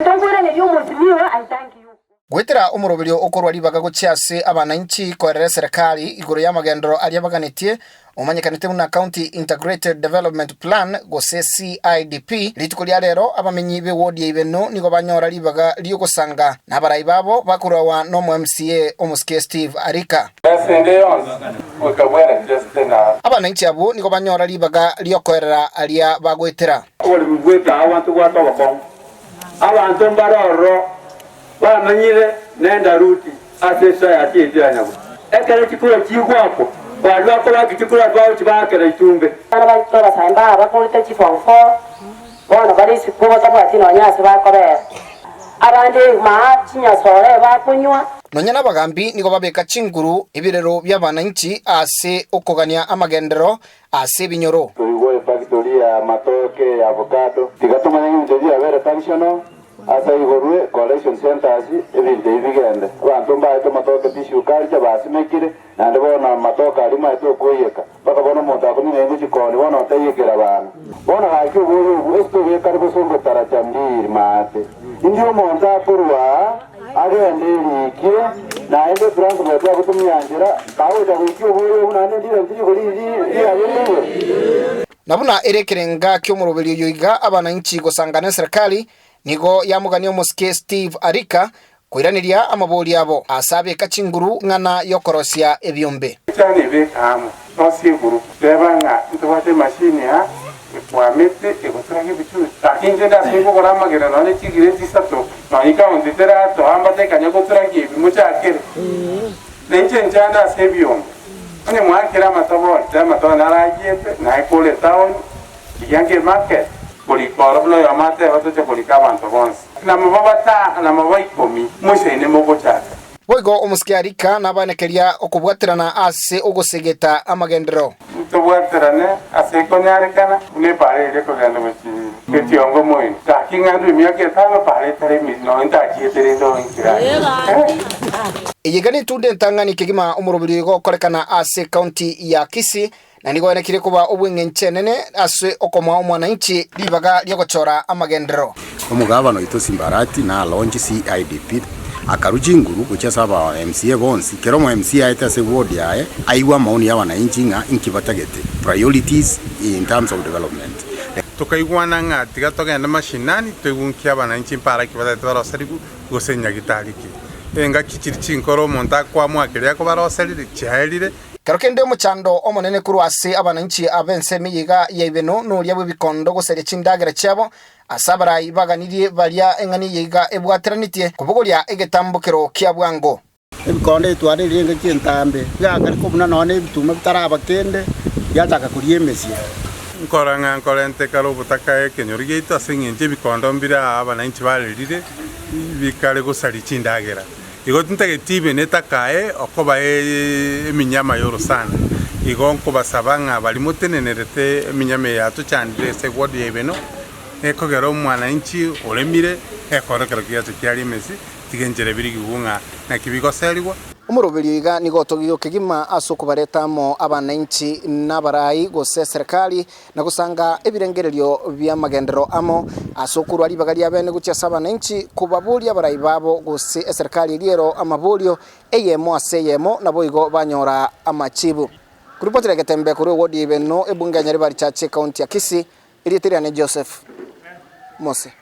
Egento nkoiraneria omosimiwa, I thank you. Goetera omoroberio okorwa ribaga gochia ase abananchi koerera eserekari igoro y'amagenderero aria baganetie, omanyekanete buna County Integrated Development Plan gose CIDP, rituko ria rero abamenyi b'ewodi ya Ibeno nigo banyora ribaga ri'ogosanga nabarai babo bakorwawa nomo MCA omosike Steve Arika. Ase ende yonsi goika bwereche na. Abananchi abwo nigo banyora ribaga ri'okoerera aria bagoetera. Oboremi bw'etaawa ntobwate obokong'u, abanto mbare ororo bamenyire nendaruti ase esayasi yaito ya nyaguru. Ekero chikura chigwakwa, baria bakobaki chikura bagochia baakera itumbe. Abana baito abasae mbaa bakorete chiform four, bono bare isiko batabwati nonya ase bakobera. Abande maa chinyasore bakonywa. Nonya nabagambi nigo babeka chinguru ebirero bi'abananchi ase okogania amagenderero ase ebinyoro. Toigwe efactory ya amatoke ya avocado, tiga tomanye ng'a ebinto ebi biabere functional, ase aigorwe collection centers ebinto ebi bigende. Abanto mbaete amatoke tissue culture basimekire, naende bono amatoke aria maete okoiyeka, mpaka bono omonto akomina inche chikoni bono otaiyekera abana. Bono gaki oboyo obwo ase tobekare bosongo taracha mbiri maate. Indi omonto akorwa aa agende erikie, naende transport agotumia nchera, kagocha goikia oboyo obwo naende ndire rigori riria riarenge igoro. Na buna ere ekerenga ki'omoroberio oyo iga abananchi gosangana eserekari, nigo yamogania omosike Steve Arika koiraneria amabori abo ase abeka chinguru ng'ana y'okorosia ebiombe. Chana ebeke amo, rosia egurupu. Teba ng'a ntobwate emashini aa ekwamete egoturaga ebichuchu. Gaki inche ndase nkogora amagena nonya chigireti isato, nonya ekaunti teratoa mbatekanye goturagia ebi mochakere. Na inche nchande ase ebiombe. Onye mwaakire amatabori, teba amatabori narayiete, naye kore etaoni, rigia ngemarket. Korika oro buna oyomo ateba toche korika abanto bonsi, namo bata, namo ba ikomi, moisaine mogochaka. Boigo omosike Arika nabanekeria okobwaterana ase ogosegeta amagenderero. Ntobwaterane ase ekonyarekana, buna epaara eria ekogenda gochia etiongo moino. Gaki ng'a ndwe emiaka etano epaara etari emiri, nonya ntachiete rende onkire aye. Eye iga netunda entang'ani kegima omoroberio igo okorekana ase ekaunti ya Kisii, na nigo oenekire koba obw'engencho enene ase okomoa omwananchi ribaga ri'ogochora amagenderero. Omogabana oito Simbarati na launch CIDP akarua chinguru gochia ase aba MCA bonsi, kera omo MCA aete ase ward yaye aigwe amaoni ya abananchi ng'a inki batagete, priorities in terms of development. Tokaigwana ng'a tiga togende mashinani toigwe nki abananchi mparaki batagete baroserigwe gose nyagitari ki. Engaki chiri chinkoro omonto akoamua keria akobaroserire chiaerire. Kero kende omochando omonene korwa ase abananchi ab'ensemo eye iga ya Ibeno noria bw'ebikondo gosaria chindagera chiabo, ase abarai baganirie baria eng'ana eye iga ebwateranetie kobogoria egetambokero kia bwango. Ebikondo etwarire engaki entambe, biakare kobuna nonya na ebituma bitaraba kende, biachaka koria emesie. Nkora ng'a nkorente kare obotaka ekenyoro giaito ase engencho ebikondo mbire aa abananchi barerire bikare gosaria chindagera. Igo tintageti ibe netakae okoba eminyama y'orosana. Igo nkobasaba ng'a baria motenenerete eminyama eye yatochandire ase eward ya Ibeno, ekogera omwananchi oremire ekoro ekero kiacha kiaria emesi, tiga enchera ebirigigwe ng'a naki bigoserigwa. Omoroberio iga nigo otogigwe kegima ase okobareta amo abananchi na abarai gose eserekari na gosanga ebirengererio bi'amagenderero amo, ase okorua ribaga ria bene gochia ase abananchi, kobaboria abarai babo gose eserekari eria ero amaborio, eyemo ase eyemo, naboigo banyora amachibu. Koripotera egetembe korwa ewodi ya Ibeno, ebunge ya Nyaribari Church, ekaunti ya Kisii, erieta riane Joseph Mose.